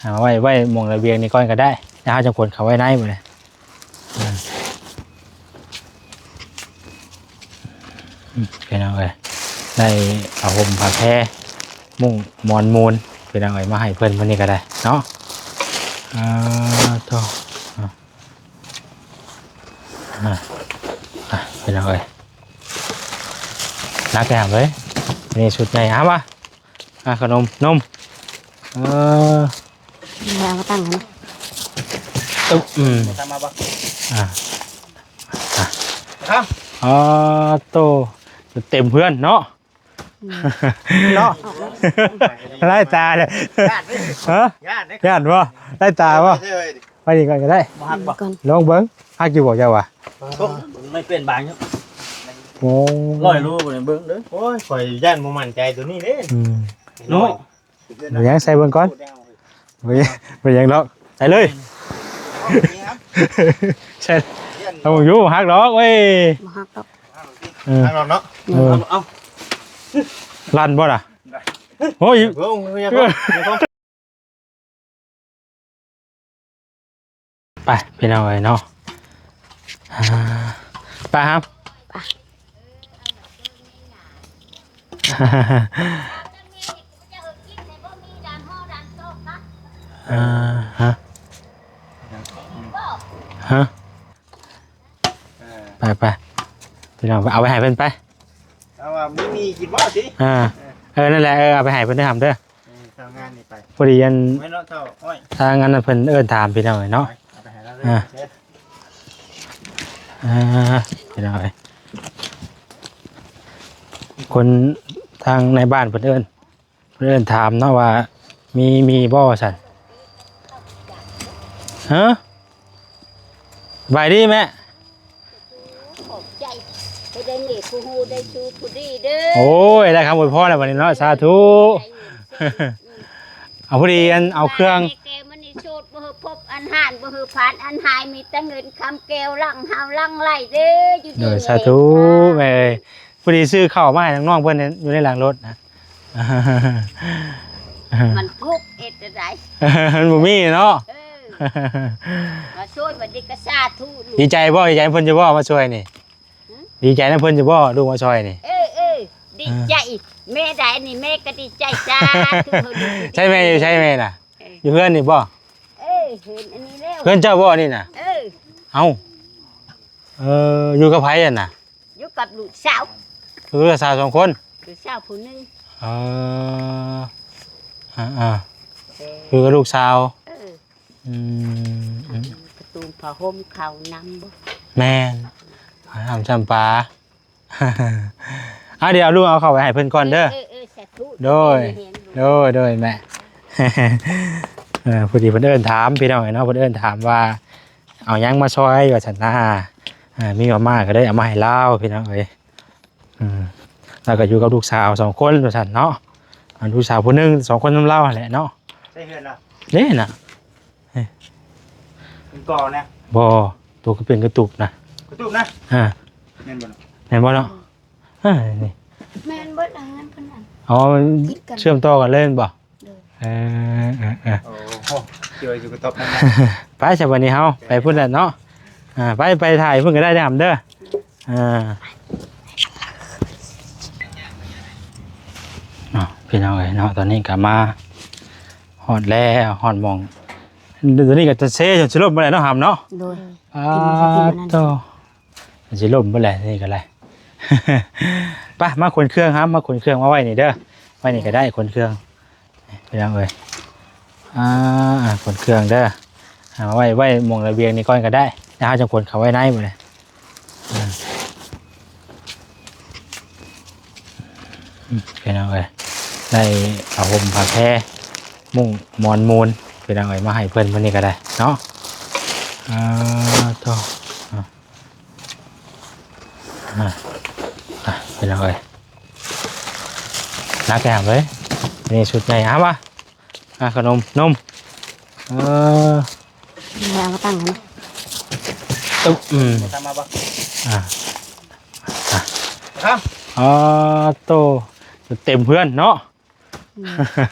ເອົາໄວ້ ໄວ້ໝ່ອງລະບຽງນີ້ກ່ອນກໍໄດ້ ແລ້ວເຮົາຈະຂົນເຂົ້າໄວ້ໃນບັດນີ້. ອືມ ອືມ ພີ່ນ້ອງເອີຍ ໄດ້ຜ້າຫົ່ມຜ້າແພ ມຸ້ງໝອນມູນ ພີ່ນ້ອງເອີຍ ມາໃຫ້ເພິ່ນມື້ນີ້ກໍໄດ້ເນາະ. ອ່າ ໂທ້ ອ່າ ອ່າ ອ່າ ພີ່ນ້ອງເອີຍ ໜັກແທ້ເລີຍ ນີ້ຊຸດໃຫຍ່ ເອົາມາ ອ່າ ຂະໜົມ ນົມ ເອີ ເອົາມາຕັ້ງຫັ້ນ ຕຶບ ອືມ ຕາມມາບໍ່ ອ່າ ອ່າ ຄັບ ອໍ ໂຕ ເຕັມເຮືອນເນາະ ເນາະ ລາຍຕາເລີຍ ຢ້ານເດ້ ຮະ ຢ້ານເດ້ ຢ້ານບໍ່ ລາຍຕາບໍ່ ເອີຍ ໄປນີ້ກ່ອນກໍໄດ້ ບໍ່ຮັກບໍ່ ລອງເບິ່ງ ຮັກຢູ່ບໍ່ເຈົ້າວ່າ ໂອ້ ມັນເປັນບາງຢູ່ ໂອ້ ຮ້ອຍໂລບໍ່ໄດ້ເບິ່ງເດີ ໂອ້ຍ ຂ້ອຍຢ້ານບໍ່ໝັ້ນໃຈຕົວນີ້ເດ້ ອືມ ເນາະ ບໍ່ຫຍັງ ໃສ່ເບິ່ງກ່ອນ ບໍ່ຫຍັງ ບໍ່ຫຍັງດອກ ໃສ່ເລີຍ ໃສ່ ເອົາຢູ່ ບໍ່ຮັກດອກເວີຍ ບໍ່ຮັກດອກ ເອີ ເອົາເນາະ ເອີ ເອົາ ລັ່ນບໍ່ລະ ໂອ້ຍ ໄປພີ່ນ້ອງເອີຍເນາະ ອ່າ ໄປຄັບ ໄປ ອ່າ ຮະ ຮະ ເອີ ໄປ ໄປ ພີ່ນ້ອງ ເອົາໄປໃຫ້ເພິ່ນໄປ ເອົາວ່າມີ ມີກິນບໍ່ຕິ ອ່າ ເອີ ນັ້ນແຫຼະ ເອີ ເອົາໄປໃຫ້ເພິ່ນເດີ ຫຳເດີ ເອີ ເຈົ້າງານນີ້ໄປ ພໍດີອັນ ແມ່ນເນາະ ເຈົ້າອ້ອຍ ທາງອັນນັ້ນເພິ່ນເອີ້ນຖາມພີ່ນ້ອງເອີຍເນາະ ໄປ ໄປໃຫ້ລາວເລີຍ ອ່າ ເດີ ອ່າ ພີ່ນ້ອງເອີຍ ຄົນທາງໃນບ້ານເພິ່ນເອີ້ນ ເພິ່ນເອີ້ນຖາມເນາະວ່າ ມີ ມີບໍ່ວ່າຊັ້ນ ຮະ ສະບາຍດີແມ່ ຂອບໃຈ ໄດ້ເນ ຜູ້ຮູ້ໄດ້ຊູຜູ້ດີເດີ ໂອ້ຍ ໄດ້ຄຳອວຍພອນແລ້ວບັດນີ້ເນາະ ສາທຸ ເອົາ ພໍດີອັນເອົາເຄື່ອງ ແມ່ແກ້ວມະນີໂຊດ ບໍ່ໃຫ້ພົບອັນຮ້າຍ ບໍ່ໃຫ້ຜ່ານອັນຮ້າຍ ມີແຕ່ເງິນຄຳແກ້ວຫຼັ່ງເຮົາຫຼັ່ງໄຫຼເດີ ຢູ່ດີ ໂດຍ ມີແຮງ ສາທຸ ແມ່ເອີຍ ພໍດີຊື້ເຂົ້າມາໃຫ້ນ້ອງໆເພິ່ນຢູ່ໃນຫຼັງລົດນະ ມັນທຸກເຮັດຈັ່ງໃດ ມັນບໍ່ມີເນາະ ເອີ ມາຊ່ວຍບັດນີ້ກໍສາທຸ ດີໃຈບໍ່ ດີໃຈເພິ່ນຢູ່ບໍ່ມາຊ່ວຍນີ້ ຫື ດີໃຈນຳເພິ່ນຢູ່ບໍ່ ລູກມາຊ່ອຍນີ້ ເອີ ເອີ ດີໃຈ ເອີ ແມ່ໄດ້ນີ້ແມ່ກໍດີໃຈ ສາທຸ ໃຊ່ແມ່ຢູ່ ໃຊ່ແມ່ນະ ເອີ ຢູ່ເຮືອນນີ້ບໍ່ ເອີ ເຮືອນອັນນີ້ແລ້ວ ເຮືອນເຈົ້າບໍ່ນີ້ນະ ເອີ ເອົ້າ ເອີ ຢູ່ກັບໃຜຫັ້ນນະ ຢູ່ກັບລູກສາວ ຄືລູກສາວສອງຄົນ ລູກສາວຜູ້ໜຶ່ງ ເອີ ອ່າໆ ເອີ ຄືກັບລູກສາວ ເອີ ອືມ ກະຕຸມຜ້າຫົ່ມເຂົ້ານຳບໍ່ ແມ່ນ ອາບນ້ຳຈຳປາ ອ່າ ດຽວເອົາລູກເອົາເຂົ້າໄປໃຫ້ເພິ່ນກ່ອນເດີ ເອີ ເອີ ສາທຸ ໂດຍ ໂດຍ ໂດຍ ແມ່ ເອີ ພໍດີເພິ່ນເອີ້ນຖາມພີ່ນ້ອງເອີຍເນາະ ເພິ່ນເອີ້ນຖາມວ່າ ເອົາຫຍັງມາຊ່ອຍວ່າຊັ້ນນະ ເອີ ມີມາມ່າກໍເລີຍເອົາມາໃຫ້ລາວພີ່ນ້ອງເອີຍ ອືມ ລາວກໍຢູ່ກັບລູກສາວສອງຄົນວ່າຊັ້ນເນາະ ອ່າ ລູກສາວຜູ້ໜຶ່ງ ສອງຄົນນຳລາວຫັ້ນແຫຼະເນາະ ໃສ່ເຮືອນລາວ ເດ້ນະ ເປັນກໍນະ ບໍ່ ໂຕກໍເປັນກະຕຸກນະ ກະຕຸກນະ ອ່າ ແມ່ນບໍ່ເນາະ ແມ່ນບໍ່ເນາະ ອ່າ ນີ້ ແມ່ນເບິດ ເຮືອນເພິ່ນນັ້ນ ອໍ ມັນຕິດກັນ ເຊື່ອມຕໍ່ກັນເລີຍແມ່ນບໍ່ ໂດຍ ເອີ ເອີ ເອີ ໂອ້ໂຫ ເຈີຢູ່ກະຕອບນັ້ນນະ ໄປຊະ ບັດນີ້ເຮົາໄປພຸ້ນແຫຼະເນາະ ອ່າ ໄປ ໄປຖ່າຍພຸ້ນກໍໄດ້ເດີ ເດີ ອ່າ ເນາະ ພີ່ນ້ອງເອີຍເນາະ ຕອນນີ້ກໍມາຮອດແລ້ວ ຮອດໝ່ອງ ຕອນນີ້ກໍຈະເຊຈົນຊິລົ້ມບໍ່ໄດ້ເນາະ ຫຳເນາະ ໂດຍ ອ່າ ໂຕ ຊິລົ້ມບໍ່ແຫຼະ ນີ້ກໍໄດ້ ໄປ ມາຂົນເຄື່ອງ ຫຳ ມາຂົນເຄື່ອງມາໄວ້ນີ້ເດີ ໄວ້ນີ້ກໍໄດ້ ຂົນເຄື່ອງ ພີ່ນ້ອງເອີຍ ອ່າ ຂົນເຄື່ອງເດີ ເອົາໄວ້ ໄວ້ໝ່ອງລະບຽງນີ້ກ່ອນກໍໄດ້ ແລ້ວເຮົາຈະຂົນເຂົ້າໄວ້ໃນບັດນີ້ ອ່າ ອືມ ພີ່ນ້ອງເອີຍ ໄດ້ຜ້າຫົ່ມຜ້າແພ ມຸ້ງໝອນມູນ ພີ່ນ້ອງເອີຍ ມາໃຫ້ເພິ່ນມື້ນີ້ກໍໄດ້ເນາະ ອ່າ ໂທ້ ອ່າ ອ່າ ພີ່ນ້ອງເອີຍ ໜັກແທ້ເລີຍ ນີ້ຊຸດໃຫຍ່ ເອົາມາ ອ່າ ຂະໜົມ ນົມ ເອີ ເອົາມາຕັ້ງຫັ້ນ ຕຶບ ອືມ ຕາມມາບໍ່ ອ່າ ອ່າ ອໍ ໂຕ ເຕັມເຮືອນເນາະ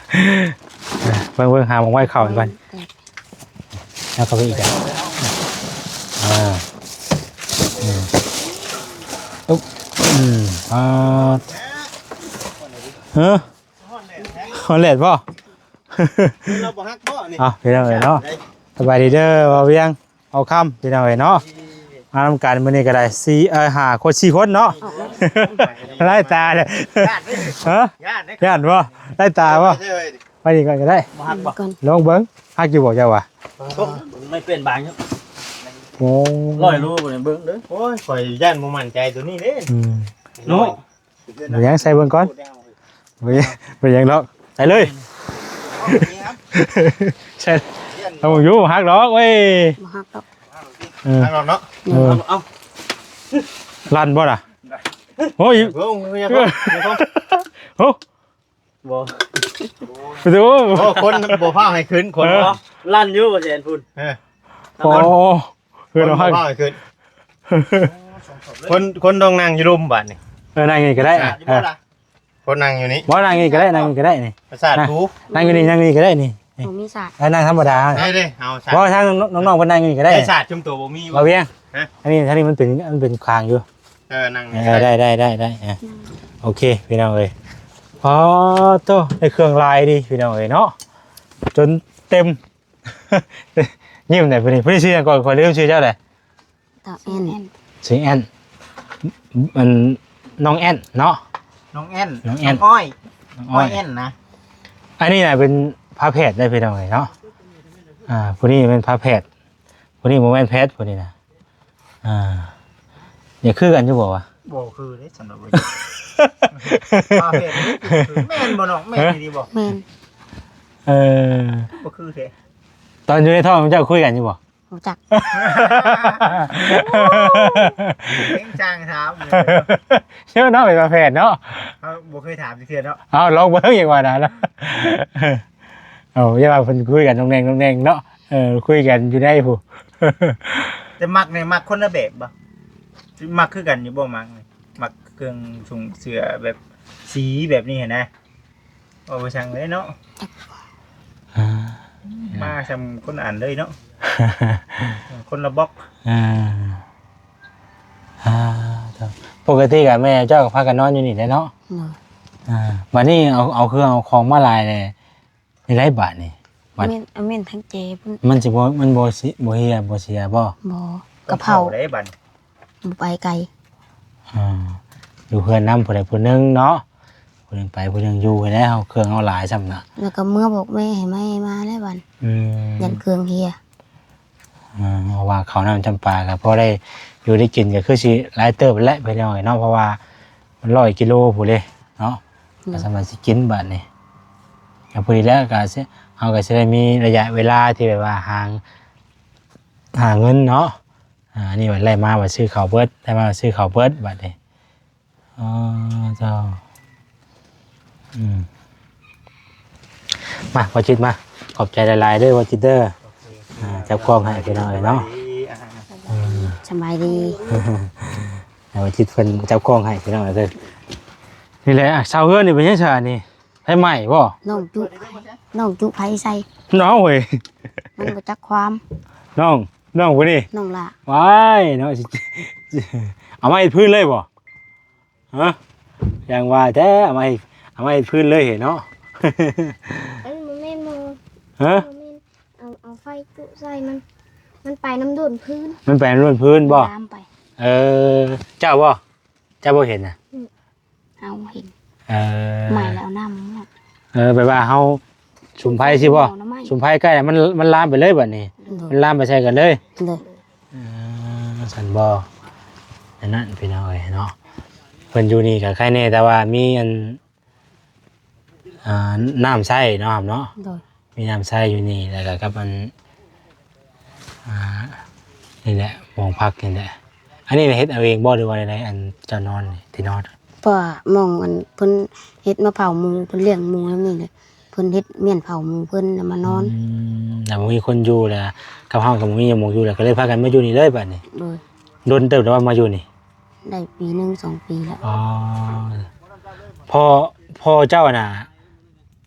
ອືມ ບິ່ງ ເບິ່ງ ຫາໝ່ອງໄວ້ເຂົ້າກ່ອນ ແລ້ວເຂົ້າໄປອີກ ອ່າ ອືມ ອືມ ອ່າ ເອີ ຮອດແດດບໍ່? ເອົາ ພີ່ນ້ອງເອີຍເນາະ ສະບາຍດີເດີ ບ່າວວຽງ ເອົາຄຳ ພີ່ນ້ອງເອີຍເນາະ ມານຳກັນມື້ນີ້ກໍໄດ້ ສີ່ ເອີ ຫ້າຄົນ ສີ່ຄົນເນາະ ຫຼາຍຕາເດ້ ຮະ ຢ້ານບໍ່? ຫຼາຍຕາບໍ່? ໄປນີ້ກ່ອນກໍໄດ້ ບໍ່ຮັກບໍ່? ລອງເບິ່ງ ຮັກຢູ່ບໍ່ເຈົ້າວ່າ? ໂອ້ ມັນເປັນບາງຢູ່ ໂອ້ ຮ້ອຍໂລບໍ່ໄດ້ເບິ່ງເດີ ໂອ້ຍ ຂ້ອຍຢ້ານບໍ່ໝັ້ນໃຈຕົວນີ້ເດ້ ອືມ ເນາະ ບໍ່ຫຍັງ ໃສ່ເບິ່ງກ່ອນ ບໍ່ຫຍັງ ບໍ່ຫຍັງດອກ ໃສ່ເລີຍ ໃສ່ ເອົາຢູ່ ບໍ່ຮັກດອກເວີຍ ບໍ່ຮັກດອກ ເອີ ຮັກດອກເນາະ ເອີ ເອົາ ເອົາ ລັ່ນບໍ່ນະ? ໂອ້ຍ ໂອ້ ບໍ່ ໂອ້ ໂອ້ ຄົນບໍ່ພາໃຫ້ຂຶ້ນ ຄົນ ເອີ ລັ່ນຢູ່ແສນພຸ້ນ ເອີ ໂອ້ ເອີ ຄົນບໍ່ພາໃຫ້ຂຶ້ນ ຄົນ ຄົນຕ້ອງນັ່ງຢູ່ລຸ່ມບາດນີ້ ເອີ ນັ່ງນີ້ກໍໄດ້ ເອີ ຄົນນັ່ງຢູ່ນີ້ ບໍ່ ນັ່ງນີ້ກໍໄດ້ ນັ່ງນີ້ກໍໄດ້ນີ້ ປະສາດ ນະ ຫູ ນັ່ງຢູ່ນີ້ ນັ່ງນີ້ກໍໄດ້ນີ້ ບໍ່ມີສາດ ເອີ ນັ່ງທຳມະດາ ໄດ້ເດ້ ເອົາສາດ ບໍ່ ທາງນ້ອງໆເພິ່ນນັ່ງຢູ່ນີ້ກໍໄດ້ ໄດ້ສາດຊຸມໂຕບໍ່ມີ ບໍ່ ບໍ່ວຽງ ຮະ ອັນນີ້ ທາງນີ້ມັນເປັນ ມັນເປັນຂາງຢູ່ ເອີ ນັ່ງ ເອີ ໄດ້ ໄດ້ ໄດ້ ໄດ້ ອ່ະ ອືມ ໂອເຄ ພີ່ນ້ອງເອີຍ ອໍ ໂຕ ໄດ້ເຄື່ອງຫຼາຍດີ ພີ່ນ້ອງເອີຍເນາະ ຈົນເຕັມ ຍິ້ມໄດ້ຜູ້ນີ້ ຜູ້ນີ້ຊື່ຫຍັງກ່ອນ ຂ້ອຍລືມຊື່ເຈົ້າແຫຼະ ຕາແອນ ຊື່ແອນ ອັນ ນ້ອງແອນເນາະ ນ້ອງແອນ ນ້ອງແອນ ນ້ອງອ້ອຍ ນ້ອງອ້ອຍ ອ້ອຍແອນນະ ອັນນີ້ນະເປັນພາແພດໄດ໋ ພີ່ນ້ອງເອີຍເນາະ ອ່າ ຜູ້ນີ້ແມ່ນພາແພດ ຜູ້ນີ້ບໍ່ແມ່ນແພດ ຜູ້ນີ້ນະ ອ່າ ຢາກຄືກັນຢູ່ບໍ່ວະ? ບໍ່ຄືເດ້ ສຳລັບຂ້ອຍ ພາແພດນີ້ຄື ແມ່ນບໍ່ນ້ອງ? ແມ່ນອີ່ຫຼີບໍ່? ແມ່ນ ເອີ ບໍ່ຄືແທ້ ຕອນຢູ່ໃນທ້ອງເຈົ້າຄຸຍກັນຢູ່ບໍ່? ຮູ້ຈັກ ເກັ່ງຊ່າງຖາມເລີຍ ເຈົ້າເນາະ ເປັນຝາແຝດເນາະ ເຮົາບໍ່ເຄີຍຖາມຈັກເທື່ອເນາະ ເອົາລອງເບິ່ງ ຢ່າວ່ານະ ເອົາ ຢ່າວ່າເພິ່ນຄຸຍກັນໜ່ອງແໜ່ງໜ່ອງແໜ່ງເນາະ ເອີ ຄຸຍກັນຢູ່ໃນພຸ້ນ ແຕ່ມັກນີ້ມັກຄົນລະແບບບໍ່? ມັກຄືກັນຢູ່ບໍ່? ມັກນີ້ ມັກເຄື່ອງນຸ່ງເສື້ອແບບສີແບບນີ້ຫັ້ນນະ ເວົ້າໄປຊ່າງເລີຍເນາະ ອ່າ ມາຊ່ຳຄົນລະອັນເລີຍເນາະ ຄົນລະບລັອກ ອ່າ ອ່າ ໂຕ ປົກກະຕິກະແມ່ເຈົ້າກໍພາກັນນອນຢູ່ນີ້ແຫຼະເນາະ ໂດຍ ອ່າ ບາດນີ້ເອົາ ເອົາເຄື່ອງເອົາຂອງມາຫຼາຍແລ້ວ ນີ້ໄດ໋ບາດນີ້ ບາດ ແມ່ນ ແມ່ນທັງເຈພຸ້ນ ມັນຊິບໍ່ ມັນບໍ່ຊິ ບໍ່ເຫ່ຍບໍ່ເສຍບໍ່? ບໍ່ ກະເຜົາ ເຜົາໄດ້ບາດນີ້ ບໍ່ໄປໄກ ອ່າ ຢູ່ເຮືອນນຳຜູ້ໃດຜູ້ໜຶ່ງເນາະ ຜູ້ໜຶ່ງໄປຜູ້ໜຶ່ງຢູ່ແລ້ວ ເຄື່ອງເຮົາຫຼາຍຊ້ຳນະ ແລ້ວກໍເມືອບອກແມ່ໃຫ້ມາ ໃຫ້ມາແລ້ວບາດ ອືມ ຢ້ານເຄື່ອງເຫ່ຍ ອ່າ ເພາະວ່າເຂົ້ານ້ຳຈຳປາກໍພໍໄດ້ຢູ່ໄດ້ກິນ ກໍຄືຊິຫຼາຍເຕີບແຫຼະ ພີ່ນ້ອງເອີຍເນາະ ເພາະວ່າມັນຮ້ອຍກິໂລພຸ້ນເດ້ເນາະ ໂດຍ ກໍສາມາດຊິກິນບາດນີ້ ກໍພໍດີແລ້ວ ກໍຊິ ເຮົາກໍຊິໄດ້ມີໄລຍະເວລາທີ່ແບບວ່າຫາ ຫາເງິນເນາະ ອ່າ ອັນນີ້ບັດໄລ່ມາບັດຊື້ເຂົ້າເບິດ ໄລ່ມາບັດຊື້ເຂົ້າເບິດບາດນີ້ ອໍ ເຈົ້າ ອືມ ມາ ພໍ່ຈິດມາ ຂອບໃຈຫຼາຍໆເດີພໍ່ຈິດເດີ ອ່າ ຈັບກ້ອງໃຫ້ພີ່ນ້ອງເອີຍເນາະ ອືມ ສະບາຍດີ ໃຫ້ພໍ່ຈິດເພິ່ນຈັບກ້ອງໃຫ້ພີ່ນ້ອງເອີຍເດີ ນີ້ແຫຼະ ອ່າ ຊາວເຮືອນນີ້ເປັນຫຍັງຊະນີ້ ໄຟໄໝ້ບໍ່? ນ້ອງຈຸ ນ້ອງຈຸໄຟໃສ່ ນ້ອງເອີຍ ມັນບໍ່ຈັກຄວາມ ນ້ອງ ນ້ອງຜູ້ນີ້ ນ້ອງຫຼ້າ ວ້າຍເນາະ ເອົາມາເຮັດພື້ນເລີຍບໍ່? ຮະ ຢ່າງວ່າແທ້ ເອົາມາ ເອົາມາເຮັດພື້ນເລີຍເນາະ ອັນບໍ່ແມ່ນໝໍ ຮະ ບໍ່ແມ່ນ ເອົາ ເອົາໄຟຈຸໃສ່ມັນ ມັນໄປນຳໂດນພື້ນ ມັນໄປນຳໂດນພື້ນບໍ່? ລາມໄປ ເອີ ເຈົ້າບໍ່? ເຈົ້າບໍ່ເຫັນນະ? ອືມ ເຮົາເຫັນ ເອີ ໄໝ້ແລ້ວເອົານ້ຳ ເອີ ແບບວ່າເຮົາສຸມໄຟຊີ້ບໍ່? ເອົານ້ຳໄມ້ ສຸມໄຟໃກ້ແລ້ວມັນ ມັນລາມໄປເລີຍບາດນີ້ ໂດຍ ມັນລາມໄປໃສ່ກັນເລີຍ ໂດຍ ເອີ ຊັ້ນບໍ່? ອັນນັ້ນພີ່ນ້ອງເອີຍເນາະ ເພິ່ນຢູ່ນີ້ກໍໄຄແດ່ ແຕ່ວ່າມີອັນ ອ່າ ນ້ຳໃຊ້ເນາະ ເນາະ ໂດຍ ມີນ້ຳໃຊ້ຢູ່ນີ້ ແລ້ວກໍກັບອັນ ອ່າ ນີ້ແຫຼະ ໝອງພັກນີ້ແຫຼະ ອັນນີ້ເຮັດເອົາເອງບໍ່ ຫຼືວ່າໃດ? ອັນເຈົ້ານອນນີ້ ທີ່ນອນ ເພາະວ່າໝ່ອງອັນເພິ່ນເຮັດມາເຝົ້າໝູ ເພິ່ນລ້ຽງໝູແນວນີ້ແຫຼະ ເພິ່ນເຮັດມ້ຽນເຝົ້າໝູເພິ່ນ ແລ້ວມານອນ ອືມ ແລ້ວບໍ່ມີຄົນຢູ່ ແລ້ວກັບເຮົາກໍບໍ່ມີໝ່ອງຢູ່ ແລ້ວກໍເລີຍພາກັນມາຢູ່ນີ້ເລີຍບາດນີ້ ໂດຍ ດົນເຕີບແລ້ວວ່າມາຢູ່ນີ້ ໄດ້ປີໜຶ່ງສອງປີແລ້ວ ອໍ ພໍ່ ພໍ່ເຈົ້ານະ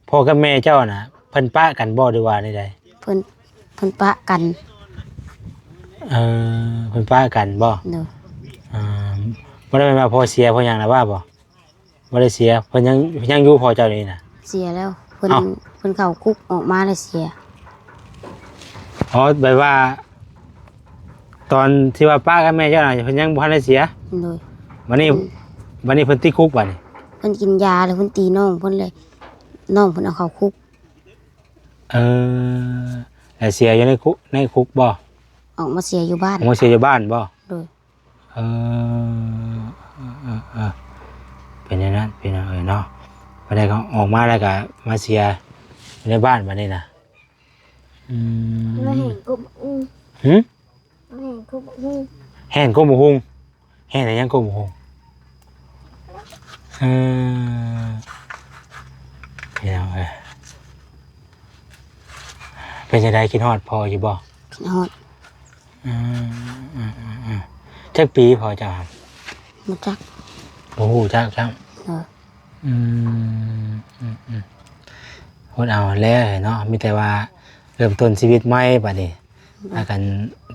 ພໍ່ກັບແມ່ເຈົ້ານະ ເພິ່ນປະກັນບໍ່ ຫຼືວ່າແນວໃດ? ເພິ່ນ ເພິ່ນປະກັນ. ເອີ ເພິ່ນປະກັນບໍ່? ໂດຍ. ອ່າ ບໍ່ໄດ້ແມ່ນວ່າພໍ່ເສຍເພາະຫຍັງນະວ່າບໍ່? ບໍ່ໄດ້ເສຍ ເພິ່ນຍັງ ຍັງຢູ່ພໍ່ເຈົ້ານີ້ນະ? ເສຍແລ້ວ ເພິ່ນ ເອົ້າ ເພິ່ນເຂົ້າຄຸກອອກມາແລ້ວເສຍ. ອໍ ແບບວ່າ ຕອນທີ່ວ່າປ້າກັບແມ່ເຈົ້ານະ ເພິ່ນຍັງບໍ່ທັນໄດ້ເສຍ? ໂດຍ. ບັດນີ້ ອືມ ບັດນີ້ເພິ່ນຕິດຄຸກບັດນີ້? ເພິ່ນກິນຢາແລ້ວເພິ່ນຕີນ້ອງເພິ່ນເລີຍ ນ້ອງເພິ່ນເອົາເຂົ້າຄຸກ. ເອີ ແລ້ວເສຍຢູ່ໃນຄຸກ ໃນຄຸກບໍ່? ອອກມາເສຍຢູ່ບ້ານ. ອອກມາເສຍຢູ່ບ້ານບໍ່? ໂດຍ. ເອີ ເອີ ເອີ ເອີ ເປັນແນວນັ້ນ ເປັນແນວນັ້ນເນາະ. ບັດໃດກໍອອກມາແລ້ວກໍມາເສຍຢູ່ໃນບ້ານບັດນີ້ນະ. ອືມ ມາແຫ່ນກົບຫຸງ. ຫື? ມາແຫ່ນກົບຫຸງ. ແຫ່ນກົບຫຸງ. ແຫ່ນຫຍັງກົບຫຸງ? ເອີ ພີ່ນ້ອງເອີຍ ເປັນຈັ່ງໃດ ຄິດຮອດພໍ່ຢູ່ບໍ່? ຄິດຮອດ. ອືມ ອືມ ອືມ ອືມ ຈັກປີພໍ່ເຈົ້າຫັ້ນ? ບໍ່ຈັກ. ບໍ່ຮູ້ຈັກຊ້ຳ. ເອີ ອືມ ອືມ ອືມ ອົດເອົາແຫຼະເນາະ ມີແຕ່ວ່າເລີ່ມຕົ້ນຊີວິດໃໝ່ບັດນີ້ ໂດຍ ພາກັນ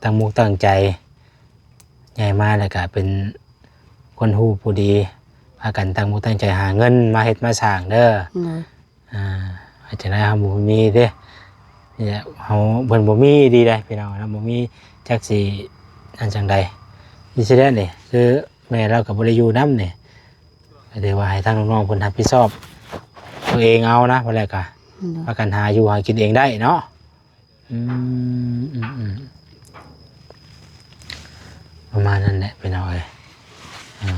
ຕັ້ງມຸກຕັ້ງໃຈ ໃຫຍ່ມາແລ້ວກະເປັນຄົນຮູ້ຜູ້ດີ ພາກັນຕັ້ງມຸກຕັ້ງໃຈຫາເງິນມາເຮັດມາສ້າງເດີ. ໂດຍ. ອ່າ ເຮັດຈັ່ງໃດເຮົາບໍ່ມີເດ້ ນີ້ແຫຼະ ເຮົາ ເພິ່ນບໍ່ມີດີໃດພີ່ນ້ອງເນາະ ບໍ່ມີຈັກຊິອັນຈັ່ງໃດ. ນີ້ຊິແຫຼະນີ້ ຄືແມ່ລາວກໍບໍ່ໄດ້ຢູ່ນຳນີ້ ກໍຖືວ່າໃຫ້ທາງນ້ອງໆເພິ່ນຮັບຜິດຊອບຕົວເອງເອົານະ ວ່າແລ້ວກໍ ໂດຍ ພາກັນຫາຢູ່ຫາກິນເອງໄດ້ເນາະ. ອືມ ອືມ ອືມ ປະມານນັ້ນແຫຼະພີ່ນ້ອງເອີຍ. ອ່າ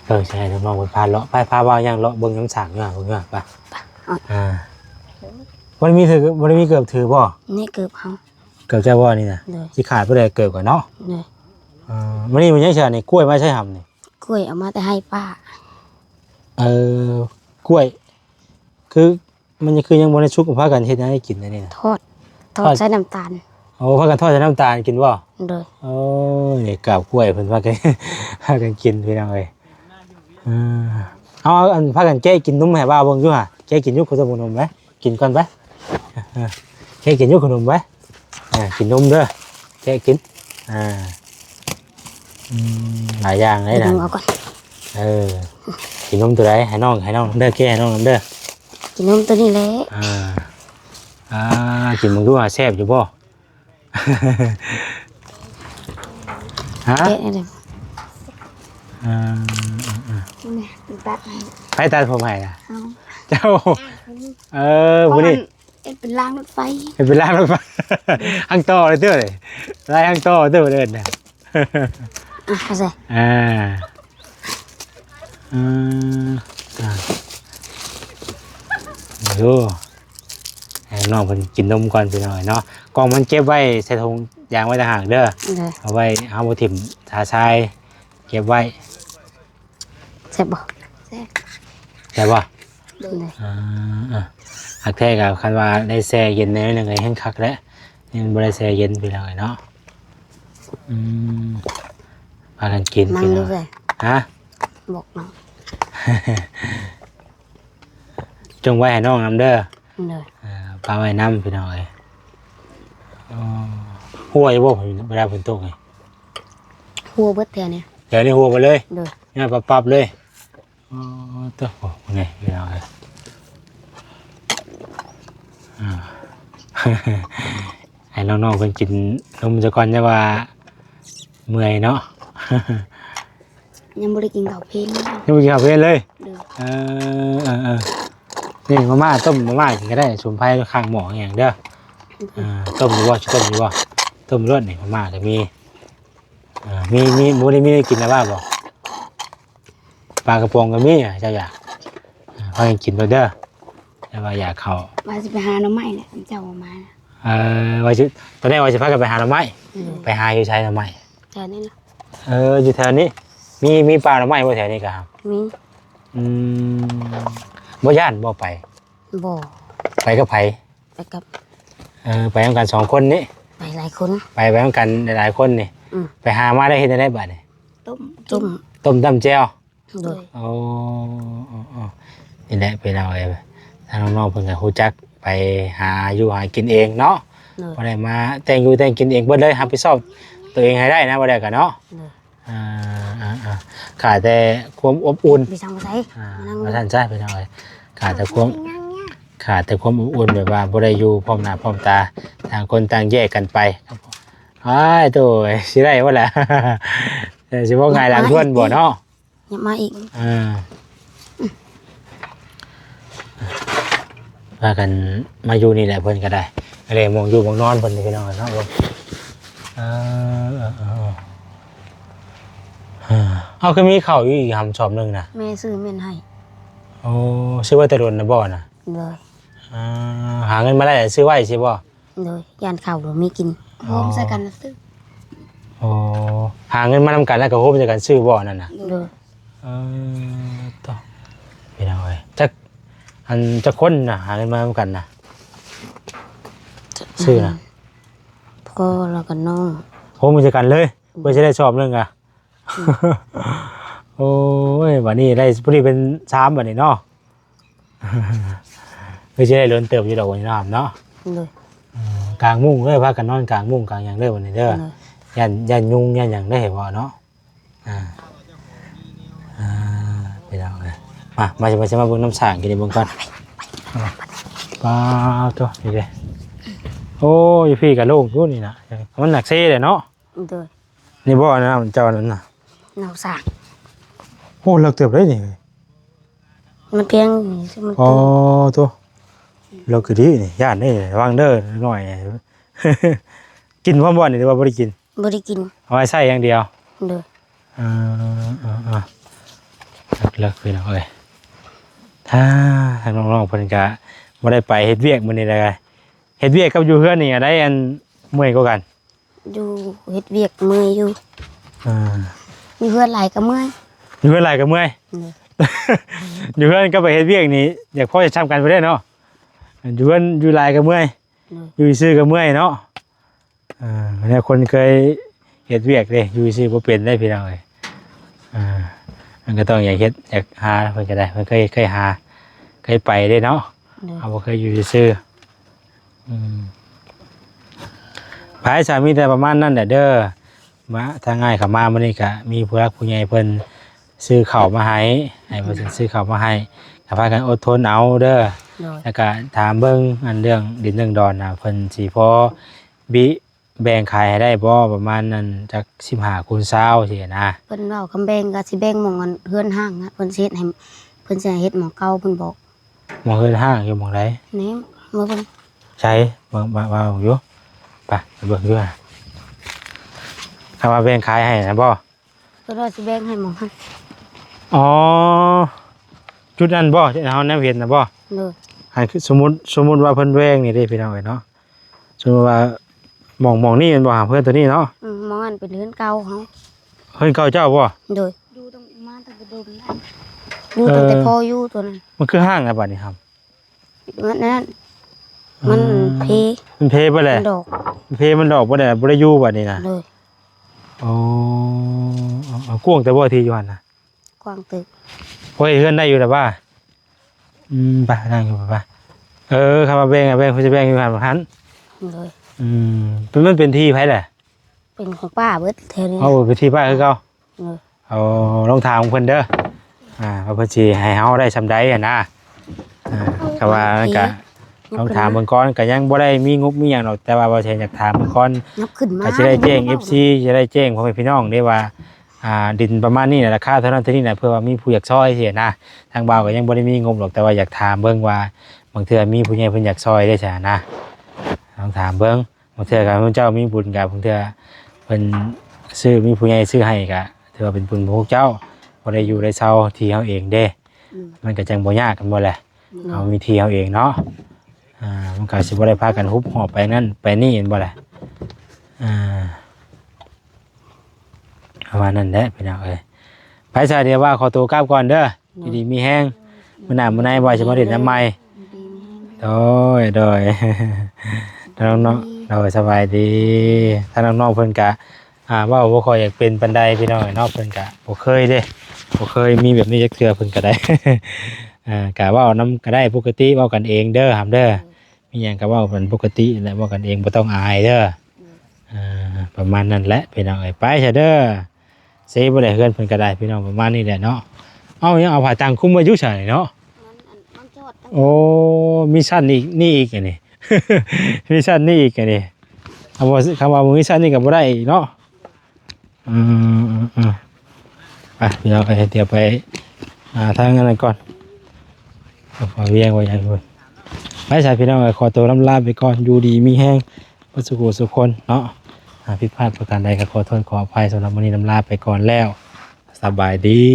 ເບິ່ງຊິໃຫ້ນ້ອງໆເພິ່ນພາເລາະ ໄປ ພາບ່າວຍ່າງເລາະເບິ່ງນ້ຳສ້າງຢູ່ຫາ ເບິ່ງຢູ່ຫາ ໄປ ໄປ. ອ່າ ບໍ່ໄດ້ມີຖື ບໍ່ໄດ້ມີເກີບຖືບໍ່? ນີ້ເກີບເຮົາ. ເກີບເຈົ້າບໍ່ນີ້ນະ? ໂດຍ. ຊິຂາດຜູ້ໃດເກີບກ່ອນເນາະ? ໂດຍ. ເອີ ມື້ນີ້ມັນຍັງຊະນີ້ ກ້ວຍມາໃສ່ຫຳນີ້? ກ້ວຍເອົາມາແຕ່ໄຮ່ປ້າ. ເອີ ກ້ວຍ ຄື ມັນຍັງຄືຍັງບໍ່ໄດ້ສຸກ ພາກັນເຮັດຫຍັງໃຫ້ກິນອັນນີ້ນະ? ທອດ ທອດ ທອດໃສ່ນ້ຳຕານ. ໂອ້ ພາກັນທອດໃສ່ນ້ຳຕານກິນບໍ່? ໂດຍ. ໂອ້ຍ ກາບກ້ວຍເພິ່ນພາກັນ ພາກັນກິນພີ່ນ້ອງເອີຍ. ເອີ ເອົາ ອັນ ພາກັນແກະກິນນົມໃຫ້ບ່າວເບິ່ງຢູ່ຫາ ແກະກິນຢູ່ ຂະໜົມ ຂະໜົມໄປ ກິນກ່ອນໄປ ເອີ ແກະກິນຢູ່ຂະໜົມໄປ. ອ່າ ກິນນົມເດີ ແກະກິນ. ອ່າ ອືມ ຫຼາຍຢ່າງເດ້ນະ. ເອົາກ່ອນ. ເອີ ກິນນົມໂຕໃດ? ໃຫ້ນ້ອງ ໃຫ້ນ້ອງນຳເດີ ແກະໃຫ້ນ້ອງນຳເດີ. ກິນນົມໂຕນີ້ແຫຼະ. ອ່າ ອ່າ ກິນເບິ່ງດູວ່າແຊບຢູ່ບໍ່? ຮະ? ແກະໃຫ້ເດີ. ອ່າ ອ່າ ອ່າ ນີ້ ຕັດໃຫ້. ໃຜຕັດຜົມໃຫ້ນະ? ເອົາ. ເຈົ້າ. ເອີ ຜູ້ນີ້ ເຮັດເປັນລາງລົດໄຟ ເຮັດເປັນລາງລົດໄຟ. ຫາງຕໍ່ເດີ ລາຍຫາງຕໍ່ເດີ ເອີ້ນນະ. ອ່ະ ເອົາໃສ່. ອ່າ ເອີ ອ່າ ໂອ້ ໃຫ້ນ້ອງເພິ່ນກິນນົມກ່ອນພີ່ນ້ອງເນາະ. ກ່ອງມັນເກັບໄວ້ໃສ່ຖົງຢາງໄວ້ຕ່າງຫາກເດີ. ໂດຍ. ເອົາໄວ້ ເຮົາບໍ່ຖິ້ມ ຖ້າຊາຍເກັບໄວ້. ແຊບບໍ່? ແຊບ. ແຊບບໍ່? ໂດຍ. ອ່າ ຄັກແທ້ກໍຄັນວ່າໄດ້ແຊ່ເຢັນແນວໜຶ່ງກໍແຮ່ງຄັກແຫຼະ. ນີ້ມັນບໍ່ໄດ້ແຊ່ເຢັນພີ່ນ້ອງເອີຍເນາະ. ອືມ ພາກັນກິນ. ນັ່ງຢູ່ໃສ? ຮະ? ບອກນ້ອງ ຈົ່ງໄວ້ໃຫ້ນ້ອງນຳເດີ. ໂດຍ. ອ່າ ປະໄວ້ນຳພີ່ນ້ອງເອີຍ. ອໍ ຮົ່ວຢູ່ບໍ່ ເວລາຝົນຕົກນີ້? ຮົ່ວເບິດແຖວນີ້. ແຖວນີ້ຮົ່ວເບິດເລີຍ? ໂດຍ. ຍ້ອນປັບໆເລີຍ. ອໍ ໂຕ ໂອ້ ນີ້ພີ່ນ້ອງເອີຍ. ອ່າ ໃຫ້ນ້ອງໆເພິ່ນກິນນົມຊະກ່ອນ ຢ່າວ່າເມື່ອຍເນາະ. ຍັງບໍ່ໄດ້ກິນເຂົ້າເພນເລີຍ. ຍັງບໍ່ກິນເຂົ້າເພນເລີຍ? ໂດຍ. ເອີ ເອີ ເອີ ນີ້ມາມ່າ ຕົ້ມມາມ່າກິນກໍໄດ້ ສົມໄພຂ້າງໝໍ້ຫຍັງເດີ. ໂດຍ. ອ່າ ຕົ້ມຢູ່ບໍ່? ຊິຕົ້ມຢູ່ບໍ່? ຕົ້ມໂລດນີ້ ມາມ່າກໍມີ. ອ່າ ມີ ມີ ບໍ່ໄດ້ມີແນວກິນແລ້ວວ່າບໍ່? ປາກະປ໋ອງກໍມີ ເຈົ້າຢາກ ອ່າ ພາກັນກິນໂລດເດີ ແຕ່ວ່າຢາກເຂົ້າ. ວ່າຊິໄປຫາໜໍ່ໄມ້ແຫຼະ ເຈົ້າບໍ່ມາ. ເອີ ວ່າຊິ ຕອນແລກວ່າຊິພາກັນໄປຫາໜໍ່ໄມ້. ອືມ. ໄປຫາຢູ່ໃສໜໍ່ໄມ້? ແຖວນີ້ລະ. ເອີ ຢູ່ແຖວນີ້ ມີ ມີປ່າໜໍ່ໄມ້ບໍ່ແຖວນີ້ກະ? ມີ. ອືມ ບໍ່ຢ້ານບໍ່ໄປ? ບໍ່. ໄປກັບໃຜ? ໄປກັບ ເອີ ໄປນຳກັນສອງຄົນນີ້? ໄປຫຼາຍຄົນ. ໄປ ໄປນຳກັນຫຼາຍໆຄົນນີ້. ອືມ. ໄປຫາມາໄດ້ເຮັດແນວໃດບາດນີ້? ຕົ້ມ ຕົ້ມ ຕົ້ມຕຳແຈ່ວ. ໂດຍ. ໂອ້ ໂອ້ ໂອ້ ນີ້ແຫຼະພີ່ນ້ອງເອີຍ ມາ ທາງນ້ອງໆເພິ່ນກໍຮູ້ຈັກໄປຫາຢູ່ຫາກິນເອງເນາະ. ໂດຍ ບໍ່ໄດ້ມາແຕ່ງຢູ່ແຕ່ງກິນເອງເບິດເລີຍ ຮັບຜິດຊອບຕົວເອງໃຫ້ໄດ້ນະ ບໍ່ໄດ້ກໍເນາະ. ໂດຍ ອ່າໆໆ ຂາດແຕ່ຄວາມອົບອຸ່ນ ໄປສັ່ງໃສ ອ່າ ມານັ່ງ ວ່າຊັ້ນຊະ ພີ່ນ້ອງເອີຍ. ຂາດແຕ່ຄວາມ ຂາດແຕ່ຄວາມອົບອຸ່ນ ແບບວ່າບໍ່ໄດ້ຢູ່ພ້ອມໜ້າພ້ອມຕາ ຕ່າງຄົນຕ່າງແຍກກັນໄປ. ອ້າຍໂຕ ຊິໄດ້ບໍ່ລະ ຊິບໍ່ຫງາຍຫຼັງທວນບໍ່ເນາະ. ຫຍັບມາອີກ ອ່າ ພາກັນມາຢູ່ນີ້ແຫຼະ ເພິ່ນກໍໄດ້ ກໍໄດ້ໝ່ອງຢູ່ໝ່ອງນອນເພິ່ນ ພີ່ນ້ອງເນາະ. ເອີ ເອີ ເອີ ເອີ ເອົາ ຄືມີເຂົ້າຢູ່ອີກຫຳຊອບໜຶ່ງນະ ແມ່ຊື້ເມັນໃຫ້. ໂອ້ ຊື້ໄວ້ແຕ່ດົນນະບໍ່ນະ? ໂດຍ ອ່າ ຫາເງິນມາໄດ້ຊື້ໄວ້ຊິບໍ່? ໂດຍ ຢ້ານເຂົ້າບໍ່ມີກິນ ໂຮມໃສ່ກັນຊື້. ໂອ້ ຫາເງິນມານຳກັນແລ້ວກໍໂຮມໃສ່ກັນຊື້ບໍ່ນັ້ນນະ? ໂດຍ ເອີ ໂຕ ພີ່ນ້ອງເອີຍ ຈັກ ອັນ ຈັກຄົນນະ ຫາເງິນມານຳກັນນະ ຊື້ນະ? ພໍ່ແລ້ວກໍນ້ອງ ໂຮມໃສ່ກັນເລີຍ ເພື່ອຊິໄດ້ຊອບໜຶ່ງກະ. ໂອ້ຍ ບັດນີ້ໄດ້ ຜູ້ນີ້ເປັນສາມບັດນີ້ເນາະ. ຄືຊິໄດ້ດົນເຕີບຢູ່ດອກ ບັດນີ້ເນາະ ເນາະ. ໂດຍ ເອີ ກາງມຸ້ງເດີ ພາກັນນອນກາງມຸ້ງກາງຫຍັງເດີ ບັດນີ້ເດີ. ໂດຍ ຢ້ານ ຢ້ານຍຸງຢ້ານຫຍັງເດີ ເຫັນບໍ່ເນາະ. ອ່າ ອ່າ ພີ່ນ້ອງເອີຍ ມາ ມາ ມາ ມາເບິ່ງນຳສ້າງກິນເບິ່ງກ່ອນ. ປາໂຕ ນີ້ເດ້. ໂອ້ ຢູ່ພີ້ກໍໂລ່ງຢູ່ນີ້ນະ ມັນໜັກເຊເດ້ເນາະ. ໂດຍ ນີ້ບໍ່ ອັນນັ້ນເຈົ້ານັ້ນນະ ນ້ຳສ້າງ. ໂອ້ ເລິກເຕີບເດ້ນີ້ ມັນພຽງນີ້ ມັນ ອໍ ໂຕ ເລິກອີ່ຫຼີນີ້ ຢ້ານເດ້ ລະວັງເດີນ້ອຍ. ກິນພ້ອມບໍ່ນີ້ ຫຼືວ່າບໍ່ໄດ້ກິນ? ບໍ່ໄດ້ກິນ ເອົາໄວ້ໃຊ້ຢ່າງດຽວ. ໂດຍ ເອີ ເອີ ເອີ ເລິກໆ ພີ່ນ້ອງເອີຍ. ຖ້າທາງນ້ອງໆເພິ່ນກະບໍ່ໄດ້ໄປເຮັດວຽກມື້ນີ້ແຫຼະ ເຮັດວຽກກັບຢູ່ເຮືອນນີ້ອັນໃດອັນເມື່ອຍກວ່າກັນ? ຢູ່ເຮັດວຽກເມື່ອຍຢູ່. ອ່າ ຢູ່ເຮືອນຫຼາຍກໍເມື່ອຍ. ຢູ່ເຮືອນຫຼາຍກໍເມື່ອຍ. ໂດຍ ຢູ່ເຮືອນກັບໄປເຮັດວຽກນີ້ ຢາກພໍຈະຊ່ຳກັນໄປເດ້ເນາະ. ຢູ່ເຮືອນຢູ່ຫຼາຍກໍເມື່ອຍ. ໂດຍ ຢູ່ຊື່ກໍເມື່ອຍເນາະ. ອ່າ ແນວຄົນເຄີຍເຮັດວຽກເດ້ ຢູ່ຊື່ບໍ່ເປັນເດ້ ພີ່ນ້ອງເອີຍ. ອ່າ ມັນກໍຕ້ອງຢາກເຮັດ ຢາກຫາ ເພິ່ນກໍໄດ້ ເພິ່ນເຄີຍ ເຄີຍຫາ ເຄີຍໄປເດ້ເນາະ. ໂດຍ ເຮົາບໍ່ເຄີຍຢູ່ຊື່. ອືມ ໄປ ສາ ມີແຕ່ປະມານນັ້ນແຫຼະເດີ. ມາ ທາງອ້າຍເຂົ້າມາມື້ນີ້ກະມີຜູ້ຫຼັກຜູ້ໃຫຍ່ເພິ່ນຊື້ເຂົ້າມາໃຫ້ ໃຫ້ເພິ່ນ ອືມ ຊື້ເຂົ້າມາໃຫ້ ກໍພາກັນອົດທົນເອົາເດີ. ໂດຍ ແລ້ວກະຖາມເບິ່ງອັນເລື່ອງດິນເລື່ອງດອນນະ ເພິ່ນຊິພໍບິ ແບ່ງຂາຍໃຫ້ໄດ້ບໍ່ ປະມານນັ້ນ ຈັກສິບຫ້າຄູນຊາວຊີ້ນະ. ເພິ່ນເວົ້າຄຳແບ່ງກໍຊິແບ່ງໝ່ອງອັນເຮືອນຮ້າງນະ ເພິ່ນຊິເຮັດໃຫ້ ເພິ່ນຊິໃຫ້ເຮັດໝ່ອງເກົ່າ ເພິ່ນບອກ. ໝ່ອງເຮືອນຮ້າງຢູ່ໝ່ອງໃດ? ນີ້ ມາເບິ່ງ. ໃສ? ເບິ່ງ ວ່າ ວ່າຢູ່ ໄປ ໄປເບິ່ງຢູ່. ຄຳວ່າແບ່ງຂາຍໃຫ້ນະບໍ່? ເພິ່ນວ່າຊິແບ່ງໃຫ້ໝ່ອງຫັ້ນ. ອໍ ຈຸດນັ້ນບໍ່ ທີ່ເຮົາແນມເຫັນນະບໍ່? ໂດຍ ໃຫ້ ສົມມຸດ ສົມມຸດວ່າເພິ່ນແບ່ງນີ້ເດ້ ພີ່ນ້ອງເອີຍເນາະ. ສົມມຸດວ່າໝ່ອງ ໝ່ອງນີ້ແມ່ນບໍ່ ຫາເຮືອນຕົວນີ້ເນາະ? ອືມ ໝ່ອງນັ້ນເປັນເຮືອນເກົ່າເຮົາ. ເຮືອນເກົ່າເຈົ້າບໍ່? ໂດຍ ຢູ່ຕັ້ງ ມາຕັ້ງແຕ່ດົນແລ້ວ ຢູ່ຕັ້ງແຕ່ ເອີ ພໍ່ຢູ່ຕົວນັ້ນ. ມັນຄືຮ້າງລະບາດນີ້ ມັນນັ້ນ ມັນ ເອີ ເພ ມັນເພເບິດແຫຼະ ມັນດອກ ມັນເພມັນດອກເບິດແຫຼະ ບໍ່ໄດ້ຢູ່ບາດນີ້ນະ. ໂດຍ ອໍ ເອົາ ເອົາ ກວ້າງແຕ່ບໍ່ທີ່ຢູ່ຫັ້ນນະ? ກວ້າງເຕີບ. ໂອ້ຍ ເຮືອນໄດ້ຢູ່ລະວ່າ. ອືມ ໄປ ນັ່ງຢູ່ ໄປ ໄປ. ເອີ ຄຳວ່າແບ່ງ ແບ່ງ ເພິ່ນຊິແບ່ງຢູ່ຫັ້ນ ຫັ້ນ. ໂດຍ ອືມ ເປັນ ມັນເປັນທີ່ໃຜລະ? ເປັນຂອງປ້າເບິດແຖວນີ້. ເອົາ ເປັນທີ່ປ້າຄືເກົ່າ. ໂດຍ ເອົາ ລອງຖາມເພິ່ນເດີ ອ່າ ວ່າເພິ່ນຊິໃຫ້ເຮົາໄດ້ສ່ຳໃດຫັ້ນນະ. ອ່າ ກໍວ່ານັ້ນກະ ລອງຖາມເບິ່ງກ່ອນ ກໍຍັງບໍ່ໄດ້ມີງົບມີຫຍັງດອກ ແຕ່ວ່າບໍ່ແຊນຢາກຖາມເບິ່ງກ່ອນ ຍັບຂຶ້ນມາ ກໍຊິໄດ້ແຈ້ງ ເອັຟຊີ ຊິໄດ້ແຈ້ງພໍ່ແມ່ພີ່ນ້ອງເດ້ວ່າ ອ່າ ດິນປະມານນີ້ນະ ລາຄາເທົ່ານັ້ນເທົ່ານີ້ນະ ເພື່ອວ່າມີຜູ້ຢາກຊ່ອຍຊີ້ນະ. ທາງບ່າວກໍຍັງບໍ່ໄດ້ມີງົບດອກ ແຕ່ວ່າຢາກຖາມເບິ່ງວ່າ ບາງເທື່ອມີຜູ້ໃຫຍ່ເພິ່ນຢາກຊ່ອຍເດ້ຊັ້ນນະ ລອງຖາມເບິ່ງ. ບາງເທື່ອກໍເພິ່ນເຈົ້າມີບຸນ ກໍບາງເທື່ອເພິ່ນຊື້ ມີຜູ້ໃຫຍ່ຊື້ໃຫ້ ກໍຖືວ່າເປັນບຸນຂອງພວກເຈົ້າ ບໍ່ໄດ້ຢູ່ໄດ້ເຊົ່າທີ່ເຮົາເອງເດ້. ອືມ ມັນກໍຈັ່ງບໍ່ຍາກ ແມ່ນບໍ່ແຫຼະ? ໂດຍ ເຮົາມີທີ່ເຮົາເອງເນາະ. ອ່າ ມັນກໍຊິບໍ່ໄດ້ພາກັນຮຸບຫອບໄປນັ້ນໄປນີ້ ແມ່ນບໍ່ແຫຼະ? ອ່າ ປະມານນັ້ນແຫຼະ ພີ່ນ້ອງເອີຍ. ໄປຊະ ດຽວວ່າຂໍໂຕກັບກ່ອນເດີ. ໂດຍ ຢູ່ດີມີແຮງ ມື້ໜ້າມື້ໃນວ່າຊິມາຫຼິ້ນນຳໃໝ່. ໂດຍ ໂດຍ ນ້ອງໆ ໂດຍ ສະບາຍດີ. ທາງນ້ອງໆເພິ່ນກະ ອ່າ ເວົ້າບໍ່ຄ່ອຍຢາກເປັນປານໃດ ພີ່ນ້ອງເອີຍເນາະ. ເພິ່ນກະບໍ່ເຄີຍເດ້ ບໍ່ເຄີຍມີແບບນີ້ຈັກເທື່ອ ເພິ່ນກະໄດ້. ອ່າ ກະເວົ້ານຳກໍໄດ້ປົກກະຕິ ເວົ້າກັນເອງເດີ ຫຳເດີ. ໂດຍ ມີຫຍັງກໍເວົ້າກັນປົກກະຕິແຫຼະ ເວົ້າກັນເອງ ບໍ່ຕ້ອງອາຍເດີ. ໂດຍ ອ່າ ປະມານນັ້ນແຫຼະພີ່ນ້ອງເອີຍ. ໄປຊະເດີ ເຊບໍ່ໄດ້ເຮືອນເພິ່ນກໍໄດ້ພີ່ນ້ອງ ປະມານນີ້ແຫຼະເນາະ. ເອົ້າ ຍັງເອົາຜ້າຕັ່ງຄຸມໄວ້ຢູ່ຊະນີ້ເນາະ. ມັນ ອັນ ມັນຈອດຕັ້ງ ໂອ້ ມີຊັ້ນອີກ ນີ້ອີກອັນນີ້ ມີຊັ້ນນີ້ອີກອັນນີ້. ເອົາ ບໍ່ ຄຳວ່າບໍ່ມີຊັ້ນນີ້ກໍບໍ່ໄດ້ອີກເນາະ. ອືມ ອືມ ອືມ ໄປ ພີ່ນ້ອງເອີຍ ດຽວໄປຫາທາງອັນນັ້ນກ່ອນ ເອົາ ພໍວຽງໄວ້ຢ່າງເພິ່ນ. ໄປຊະ ພີ່ນ້ອງເອີຍ ຂໍຕົວລຳລາໄປກ່ອນ ຢູ່ດີມີແຮງເບິດສູ່ຜູ້ສູ່ຄົນເນາະ. ຫາຜິດພາດປະການໃດກໍຂໍໂທດຂໍອະໄພ. ສຳລັບມື້ນີ້ລຳລາໄປກ່ອນແລ້ວ ສະບາຍດີ.